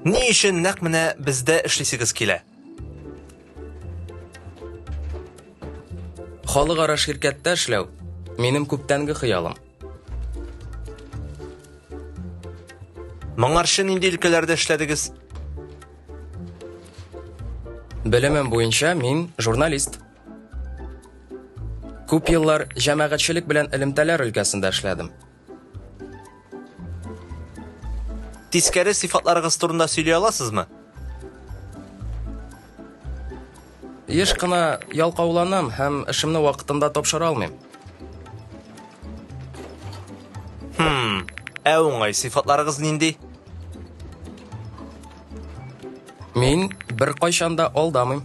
Ни өчен нәкъ менә бездә эшлисегез килә? Халыкара ширкәттә эшләү минем күптәнге хыялым. Моңарчы нинди өлкәләрдә эшләдегез? Белемем буенча мин журналист. Күп еллар җәмәгатьчелек белән элемтәләр өлкәсендә эшләдем. Тискәре сыйфатларыгыз турында сөйли аласызмы? Еш кына ялкауланам һәм эшемне вакытында тапшыра алмыйм. Хм, ә уңай сыйфатларыгыз нинди? Мин беркайчан да алдамыйм.